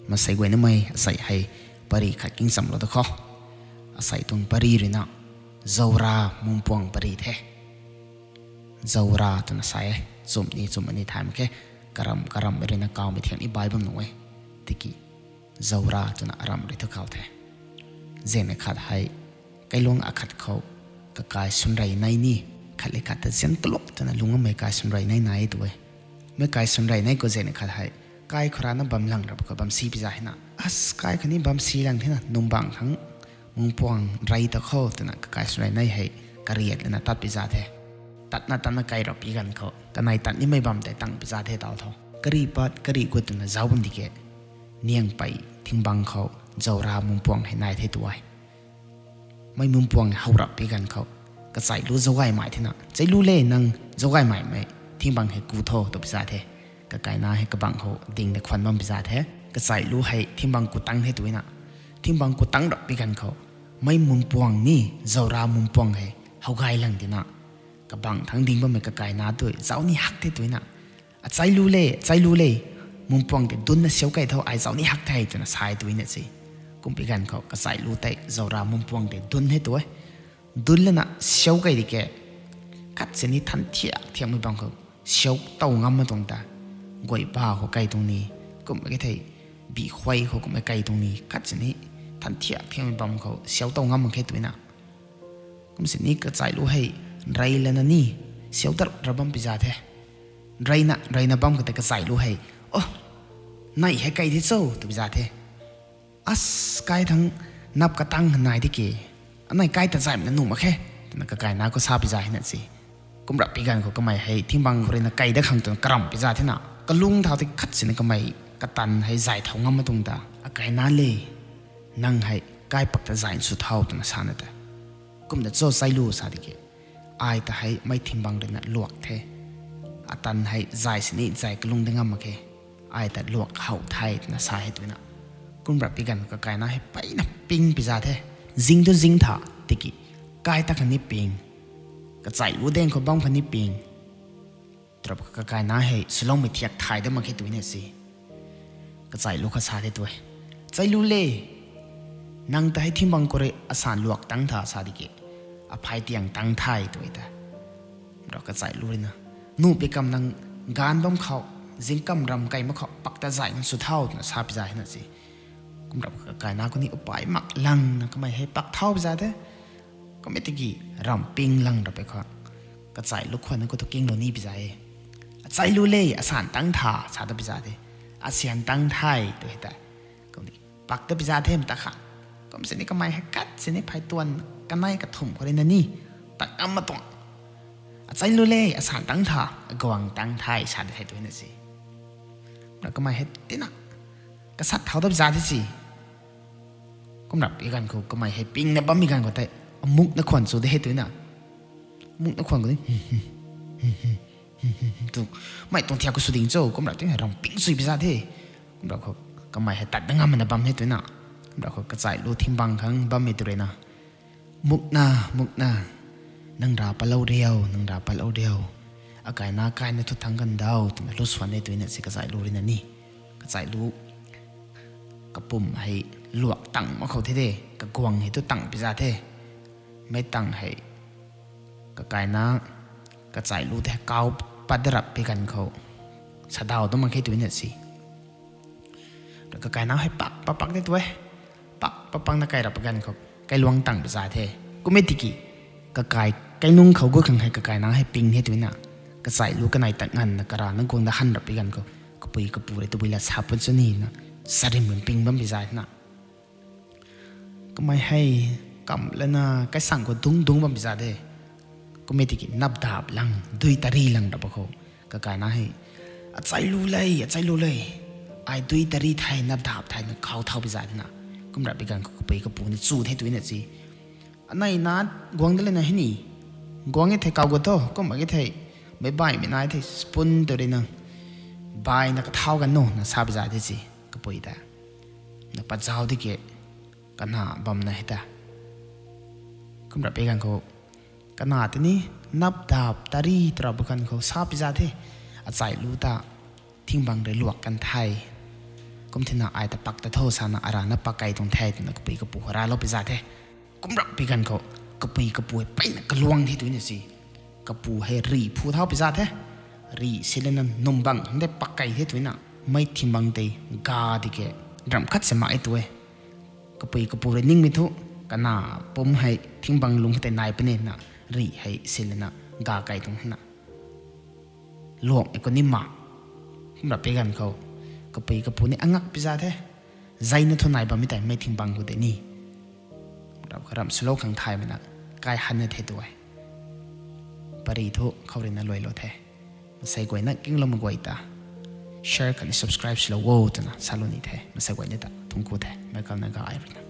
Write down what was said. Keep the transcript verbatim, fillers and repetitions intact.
Masei guaynamei asei hei pary khat kingchamlou da khou. Asei tuang pary ruina Zoura Mungpuang pary the. Zoura twna sa e, chum ni chum ni thay mak khe, karam karam ruina kawmei thiak ni bai bam nuh e, tiki Zoura twna aram rui thu khou the. Zaeng na khat hei, kailuang akhat khou, kakai swnrey nei ni, khat le khat ta zian taluk twna lungmei kai swnrey nei nai tu e. Mei kai swnrey nei khou zaeng na khat hei, kai khou rana bam lang rap khou bam si pi za hena. As kai khou ni bam si lang thena, nung bang khang Mungpuang rey ta khou twna kakai swnrey nei hei, kariat lana tat pi za the. Tatna tatna kai rap pi ganv khou, kanei tat nimei bam tei tang pi za the tau tho. Kari pat, kari gut twna zauc bam di ke. Niang pei thingbang khou, Zoura Mungpuang hei nai the tu e. Mei Mungpuang how rap pi ganv khou, kachai lu zaugaymei thena, chai lu le nang zaugaymei mei, thingbang hei ku tho tw pi za the. Kakaina hei kabang khou ding na khwan bam pi za the. Kachai lu hei thingbang ku tang the twna. Thingbang ku tang rap pi ganv khou, mei Mungpuang ni Zoura Mungpuang hei how gay lang tina. Kabang thang ding bammei kakaina tu zauc ni hak the twna. Achai lu le, achai lu le, Mungpuang tei dunna siau kei tho, ai zauc ni hak the twna sa e twna si. Kum pi ganv khou kachai lu tei Zoura Mungpuang tei dun the tu e. Dun lana siau kei di ke. Khat sini than thiak thiakmei bam khou siau tow ngam ma tuang ta. Guay ba khou kei tuang ni, kum ke thei, bikhuay khou kum e kei tuang ni, khat sini than thiak thiakmei bam khou siau tow ngam mak khe twna. Kum sini kachai lu hei, rey lana ni, siau tat ra bam pi za the. Reyna, reyna bam khou tei kachai lu hei, o, nei hei kei di cho tw pi za the. As kai thang nap katang nai di ke. Anei kai ta zaymei na nuh mak khe, twna kakaina khou sa pi za hena si. Kum rap pi ganv khou kamei hei thingbang khou ruina kei da khang twna karam pi za thena. Kalung thau tei khat sini kamei katan hei zay thau ngam ma tuang ta. Akaina le, nang hei kai pak ta zay sw thau twna sa na ta. Kumna cho chai lu sa di ke. Ai ta hei mei thingbang ruina luak the. Atan hei zay sini zay kalung da ngam mak khe. Ai ta luak how the twna sa e twna. Kum rap pi ganv kakaina hei peyna ping pi za the. Zing tu zing tha, tiki kai ta khatni ping. Kachai lu daeng khou bam khatni ping. Trap kakaina hei swloumei thiak thay da mak khe twna si. Kachai lu kha sa the tu e. Chai lu le. Nang ta hei thingbang khou rui asan luak tang tha sa di ke. Aphay tiang tang the tw e ta. Rau kachai lu ruina, nuh pi kam nang gaanv bam khou, zingkam ram kei mak khou pak ta zay ngan sw thau twna sa pi za hena si. Kum rap kakaina khou ni upai mak langna kamei hei pak thau pi za the. Kum e tiki ram ping lang rap e khou. Kachai lu khwan khou tu kinglou ni pi za e. Achai lu le, asan tang tha sa ta pi za the. Asian tang the tw e ta. Kum di pak ta pi za the mta kha. Kum sini kamei hei khat sini phey tuan kanei kathumh khou ruina ni, tat ngam ma tuang. Achai lu le, asan tang tha, aguang tang the sa di the twna si. Na kamei hei tina, kasat thau ta pi za the si. Kum rap pi ganv khou kamei hei pingna bam pi ganv khou tei, amuk na khwan sw de he twna. Muk na khwan khou ni, tu, mei tuang thiak khou sw ding cho, kum rap ti hei ram ping sui pi za the. Kum rap khou kamei hei tat da ngam mana bam he twna. Kum rap khou kachai lu thingbang khang bammei tu ruina, mukna, mukna, nang ra palou riu, nang ra palou riu. Akaina kaina thu thangc kan dau twna lu swan e twna si kachai lu ruina ni. Kachai lu kapum hei luak tang mak khou the de, kaguang hei tu tang pi za the. Mei tang hei kakaina kachai lu tei kau pat da rap pi ganv khou, sadau tu mak khe twna si. Kakaina hei pak, pak, pak de tu e. Pak, pak, pakna kai rap pi ganv khou, kailuang tang pi za the. Kum e tiki, kakai, kainung khou gut khang hei kakaina hei ping the twna. Kachai lu kanei tat nganvna karana guang da han rap pi ganv khou, kapui kapu rui tabui la sa pun chunina, sarim rim ping bam pi za na. Kamei hei, kam lana, kaisang khou dung dung bam pi za de. Kum e tiki napdap lang, dui tari lang rap khou. Kakaina hei, achai lu le, achai lu le. Ai dui tari thei, napdap thei na kau thau pi za de na. Kum rap pi ganv khou kapui kapu ni chu the twna si. Anei na guang de lana hei ni. Guang e thei kau gut tho, kum mak e thei. Mei baihmei nai thei spoon tu ruina, baihna kathau kan no na sa pi za de si, kapui ta. Na pat zau di ke, kana bamna hei ta. Kum rap pi ganv khou, kana tini, napdap tari tu rap pi ganv khou sa pi za the. Achai lu ta, thingbang rui luak kan the. Kum thina ai ta pak ta tho sana arana pak kei tuang the twna kapui kapu khou raclou pi za the. Kum rap pi ganv khou kapui kapu hei peyna kaluang the twna si. Kapu hei rih phu thau pi za the. Rih silana numbang hang de pak kei the twna mei thingbang tei ga di ke ram khat se mak e tu e. Kapui kapu rui ningmei thu, kana pum hei thingbang lung khou tei nai puni na, rih hei silana ga kei tuang hena luang e kuni ma. Kum rap pi ganv khou kapui kapu ni angak pi za the. Zayna thu nai bammei tei mei thingbang khou tei ni rap kha ram swlou khang thaymei na kai hanna the tu e. Pari thu khou ruina luailou the. Masei guayna kingloumei guay ta share khatni subscribe swlou o twna salou ni the. Masei guayna ta thungc ku the. Meic kalna ga ai ruina.